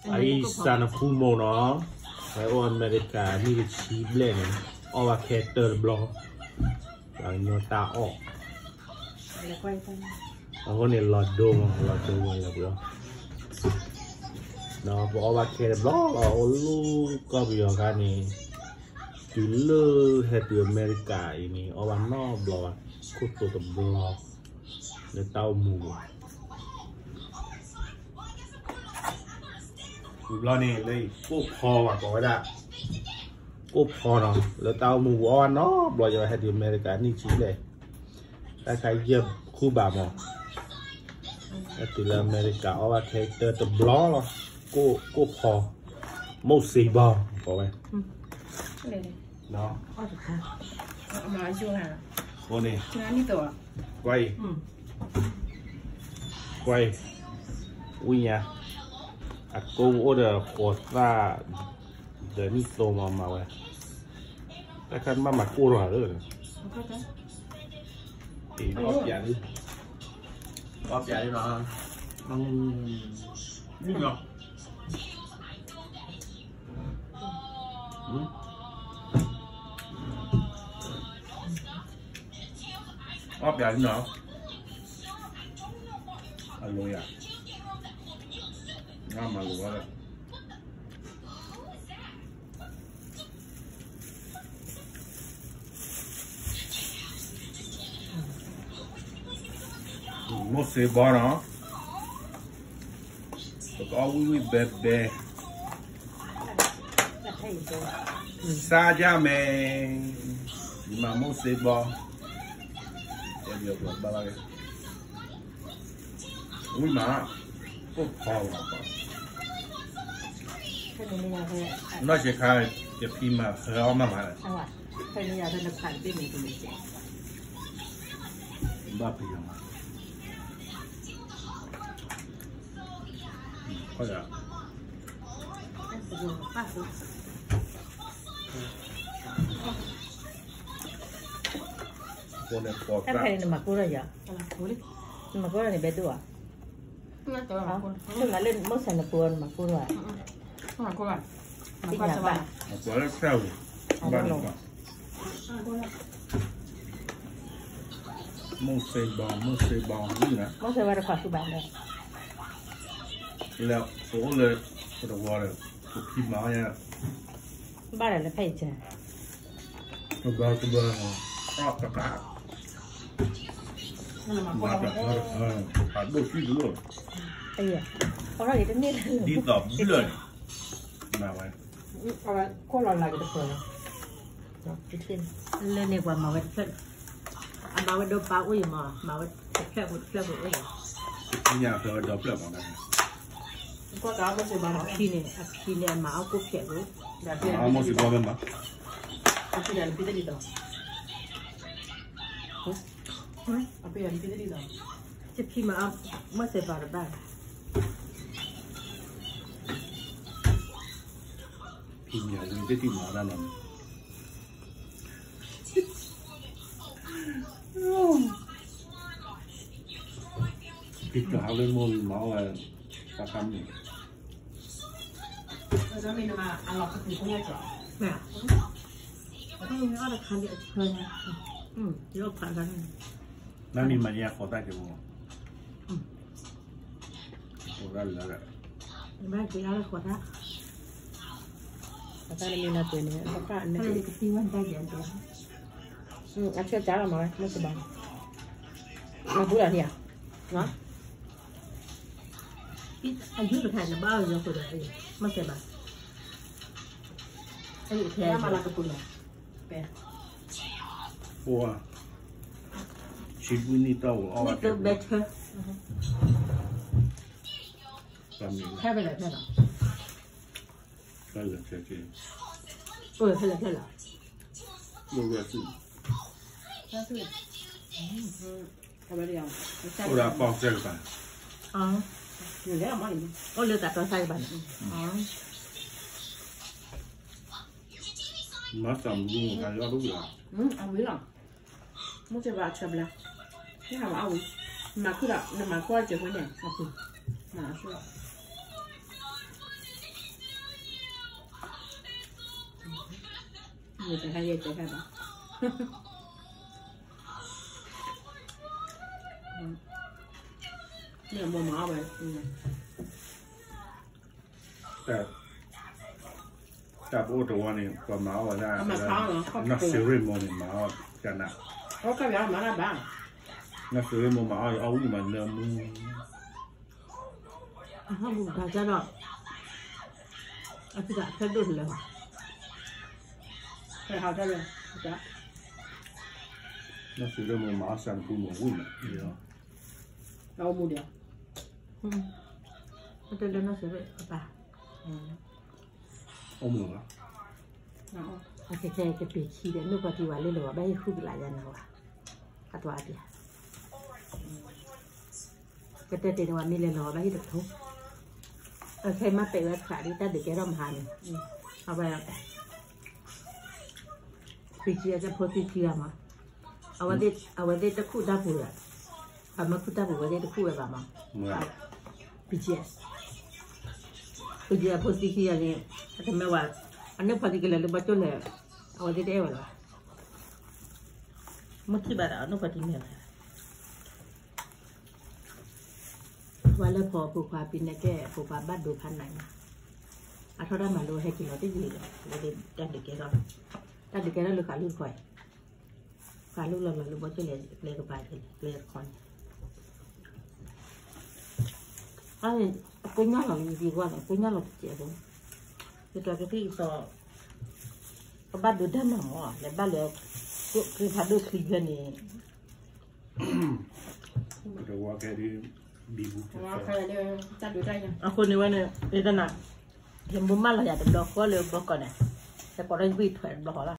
အအံၤစးနဖူမိၢ်နီၤ, ဝဲအိၣ်အမဲရကၤနံၣ်တဆံဘျဲၣ်န့ၣ်, အီၣ်ဘၣ်ခဲတၢၢ်တဘျီ, ပှၤကညီတၢ်အီၣ်, အဃိန့ၣ်လီၤဒိမး လီၤဒိမးလၢပှၤ, ဒီးပအီၣ်ဘၣ်ခဲတဘျီလီၤ အိၣ်လၢကီၢ်ပယီၤခါန့ၣ်, တုၤလၢဟဲတုၤအမဲရကၤအံၤန့ၣ် အီၣ်ဘၣ်နီတဘျီဘၣ်, ခိၣ်တိၤတဘျီ, လၢတၢ်အိၣ်မူပူၤ ဝံၤဘျီန့ၣ် လၢကိၣ်ဖီဘၣ်ကိးဝဲဒၣ်, ကိၣ်ဖီနီၤ လၢတၢ်အိၣ်မူပူၤအီၣ်ဘၣ်နီတဘျီ ယဝဲဟဲတုၤအမဲရကၤနံၣ်ဆံလဲၣ်, တၢ်ခါယဲၢ်ဃုဘးမး, ဟဲတုၤလၢအမဲရကၤအီၣ်ဘၣ်ခဲတၢၢ်တဘျီလီၤ, ကိၣ်ဖီ, မိၢ်စ့ဘီကိးဝဲ အဃိန့ၣ်, ကွၢ်အံၤ, ကွၢ်အံၤ, ဝံၣ်ညါ, အကိအိၣ်ဒီးဃိးသၣ်, ဒီးနံၣ်သိမးမၤဝဲ, တၢ်ခါမၤမၤကိၢ်ထီၣ်လၢ, အီၣ်ပျးလံ, အီၣ်ပျးလံနီၤ, ဝံၣ်ညါ အီၣ်ပျးလံနီၤ, အလိၤယၤ, မၤလိၤဝဲဒၣ် မိၢ်စ့ဘီနီၤ, ပကအီၣ်ဝံၣ်ဝံၣ်ဘဲဘဲ, စားကြမယ်, မၤမိၢ်စ့ဘီ, ဝံၣ်မး, ကိၣ်ဖီလီၤ, နီၢ်ဆံးခါ, ယဖံမၤဟၢအီၣ်မးမး, ဘၣ်ပယီၤမး, တၢ်ဖဲန့ၣ်နမၤကိၢ်ထီၣ်ယၤ, နမၤကိၢ်ထီၣ်န့ၣ်ဘဲဒိၣ်ဧါ, မၤလၢမိၢ်စ့နပူၤ နမၤကိၢ်ထီၣ်ဧါ, သ့ၣ်ညါဘၣ်, မိၢ်စ့ဘီ, မိၢ်စ့ဘီ, မိၢ်စ့ဘီ, လဲၤအိၣ်လၢ, ပတဝီဒီး, ပဖံမၤအီၣ်ညါ ဘၣ်ဒီးလၢဖဲအံၤကဲ, ကဘၢကဘၢ, အီၣ်တကး, မၤတၢ်ဖၢတဖၢ, ဖးဒိၣ်စုတလိၣ်, ဒ်သိးဘျၢၣ်န့ၣ်, မၤဝဲ, ခိၣ်လီၤလးကတဖၢလီၤ, လၢန့ၣ်ပှၤမၤဝဲတဖျၢၣ်, အမၤဝဲဒိးပာ်အိၣ်အံၤမး, မၤဝဲတဖျၢၣ်ဖိတဖျၢၣ်ဖိအိၣ်အံၤ, ညၣ်ဖဲဝဲဒီဖျၢၣ်မး, အခံန့ၣ်, အခံန့ၣ်အမၤအီၣ်ကိၣ်ဖျဲးဖိ, မိၢ်စ့ဘီမ့ၢ်မး, အဖံဒီးနဖံတဒ်သိး, အဖံဒီးနဖံတဒ်သိး, ယဖံမၤအီၣ်မိၢ်စ့ဘီတဘၣ်, ဖံမၤဝံၤတထံၣ်မၤအီၣ်တၢ်လီၤန့ၣ် က့ၤကဟးလၢမိၢ်မၤအီၣ်ဝဲ, တၢ်ခါမ့ၢ်, မ့ၢ်အီၣ်တခါန့ၣ်အဆၢညါ, ယအိၣ်ဖးတၢ်န့ၣ်, နမ့ၢ်မၤန့ၢ်အဃိးတၢ်က့ၤမ့ၢ်, အိၣ်ဒၣ်လၢ, မ့ၢ်က့ၤအါလၢဃိးတၢ်, အတၢ်နမ့ၢ်နၤပှဲၤန့ၣ်, အဆၢကၢလီၤမၤဝဲ, မ့ၢ်စဘၣ်, မၤပူၤလီၤန့ၣ်ဧါ, အယုၢ်တခါနဘၣ်အီၤယီၤဃိဒီး, မ့ၢ်စဘၣ်, အယုၢ်ဖဲ, ပှၤ, ဆံဘုနံၣ်တီၢ်ဝဲအီၣ်ဘၣ်ကဲ, နံၣ်သိဘဲဆၢ, ဖဲလဲၣ်ဖဲလဲၣ်, ဖဲလဲၣ်ဖဲလဲၣ်, အိၣ်ဖဲလဲၣ်ဖဲလဲၣ်, အိၣ်ဝဲစု, အိၣ်လၢအပီၢ်စဲကပၤ, အိၣ်လၢတၢ်တီစဲကပၤန့ၣ်, မၤသးမုၢ်ဂၤလီၤ, အဝံၤလီၤ, မ့ၢ်စဘၣ်အဆၢဘျါ, နဟးမၤအဝံၤ, နမၤခုၣ်ဒီး နမၤခိၣ်အစၢၤဖိန့ၣ်, မၤအဆၢလီၤ, ယတဲခါယဲတဲခါဘၣ်, မ့ၢ်မိၢ်မၤအီၣ်ဝဲ, တၢ်ပအိၣ်တဝီန့ၣ် ပှၤမၤအီၣ်ဝဲဒၣ်, နီၢ်စံးရ့ၣ်မိၢ်န့ၣ် မၤအီၣ်ကနၣ်, နီၢ်စံးရ့ၣ်မိၢ်မၤအီၣ် အီၣ်ဝံၣ်မးလၢမူ အဟီၣ်မူဒါကဒီး, အသုတၢ်အဖျဲၣ်ဒိၣ်တလၢဘၣ်, ဖဲဟးဖဲလဲၣ်, နီၢ်စံးရ့ၣ်မိၢ်မၤအီၣ်စၢ်တပူၤမ့ၢ်ဝံၣ်မး, အအိၣ်မူဒီး, မ့ၢ်တလၢနီၢ်စံးရ့ၣ်အပၢ်, အိၣ်မူလီၤ, အကကဲကပ့ၤခံဒီး နိၣ်ပှၤတံၢ်ဝဲလၢလီၤ ဘၣ်ဟ့ၣ်ဃုကလးယၤနၤဝဲ, အတၢ်အပၢ် ကတဲတ့ၢ်န့ၣ်ဝဲမ့ၢ်လဲၤလီၤဘၣ်ဟံၣ်တကထိ, အခဲမ့ၢ်ပဲာ်ဝဲခးဒ်တၢ်ဒုးကဲထီၣ်မဟါန့ၣ်, အဝဲ, BGF အဖိသံခံဂၤမး, အဝဲသ့ၣ်တခူၣ်တၢ်ပူၤဒီး, အမ့ၢ်ခူၣ်တၢ်ပူၤဝဲသ့ၣ်တခူၣ်ဝဲဘၣ်မး, BGF, BGF အဖိသံခံဂၤန့ၣ်, အတမ့ၢ်ဝဲ, အနိၣ်ဖီတံၢ်ကလဲၤလၢဘီကၠိလဲၣ်, အဝဲသ့ၣ်တအဲၣ်ဝဲလၢၤဘၣ်, မ့ၢ်ခံဘၣ်ဒီးအနိၣ်ဖီတံၢ်မ့ၢ်ဝဲ ပှၤလၢဖီအဖိခွါပံၤန့ၣ်ကဲ အဖိခွါဘၣ်ဒိဖးနးညါ, အထီဒါမၤလိဟဲက့ၤလီၤတယံာ်လီၤ, အဝဲသ့ၣ်တၢ်ဒုးကဲထီၣ်, တၢ်ဒုးကဲထီၣ်လၢဃာ်လူၢ်တခီ, ဃာ်လူၢ်လီၤလီၤလၢဘီကၠိလဲၣ် ကျဲကပၤကလဲၣ် ကျဲတခီန့ၣ်, အကိးညၣ်လီၤလံ သံကွၢ်န့ၣ် ကိးညၣ်လီၤတစဲးဖိ, ယတၢ်ကသံၣ်ကသီ ကဘၣ်ဒိတၢ်မၤမး လဲၤဘၣ်လၢ, ကျိဖးဒိၣ်ချံဖဲန့ၣ်, အဃိန့ၣ်ဝဲန့ၣ် ယတနၤ, ယမိၢ်မၢလီၤယၤတဘျီဃီလၢဘီကီၢ်န့ၣ်, ယကိးဒီးယဘံၣ်ထွဲးတဘျီဃီလီၤ.